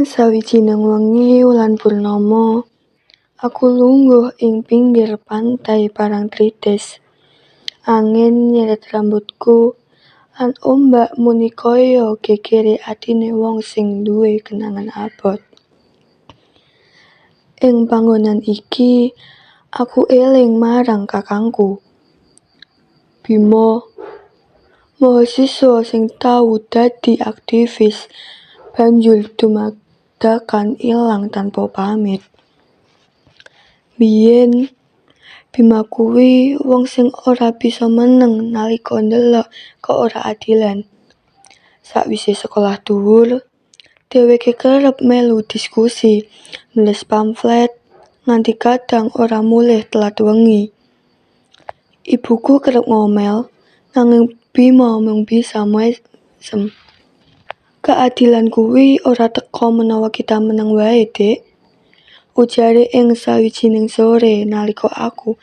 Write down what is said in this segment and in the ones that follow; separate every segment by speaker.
Speaker 1: Sawijining wengi wulan purnama, aku lungguh ing pinggir pantai Parangtritis. Angin nyeret rambutku, lan ombak muni kaya gegere atine wong sing duwe kenangan abot. Ing panggonan iki, aku eling marang kakangku, Bima, mahasiswa sing tau dadi aktivis banjur dumadakan ilang tanpa pamit. Biyen, Bima kuwi wong sing ora bisa meneng nalika ndelok keoraadilan. Sakwise sekolah dhuwur, dheweke kerep melu diskusi, nulis pamflet, nganti kadang ora mulih telat wengi. Ibuku kerep ngomel, nanging Bima mung bisa mesem. "Keadilan kuwi ora teka menawa kita meneng wae, Dik," ujare ing sawijining sore nalika aku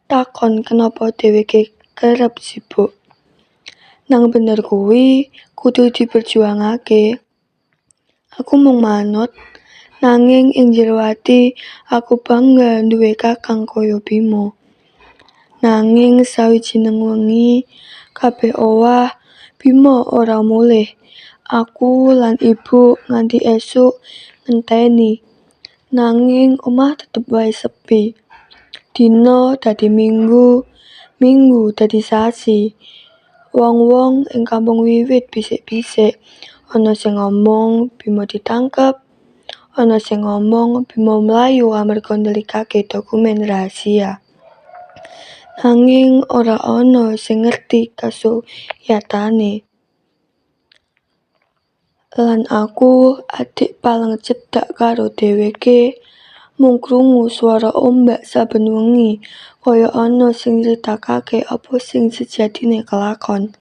Speaker 1: takon kenapa dheweke kerep sibuk. "Nang bener kuwi kudu diperjuangake." Aku mung manut, nanging ing jero ati aku bangga duwe kakang kaya Bima. Nanging sawijining wengi, kabeh owah, Bima ora mulih. Aku lan ibu nganti esuk ngenteni, nanging omah tetep wae sepi. Dina dadi minggu, minggu dadi sasi. Wong-wong ing kampung wiwit bisik-bisik, ana sing ngomong Bima ditangkep, ana sing ngomong Bima mlayu amarga ndhelikake dokumen rahasia. Nanging ora ana sing ngerti kasuyatane. Lan aku, adik paling cedhak karo dheweke, mung krungu swara ombak saben wengi kaya ana sing nyritakake apa sing sejatine kelakon.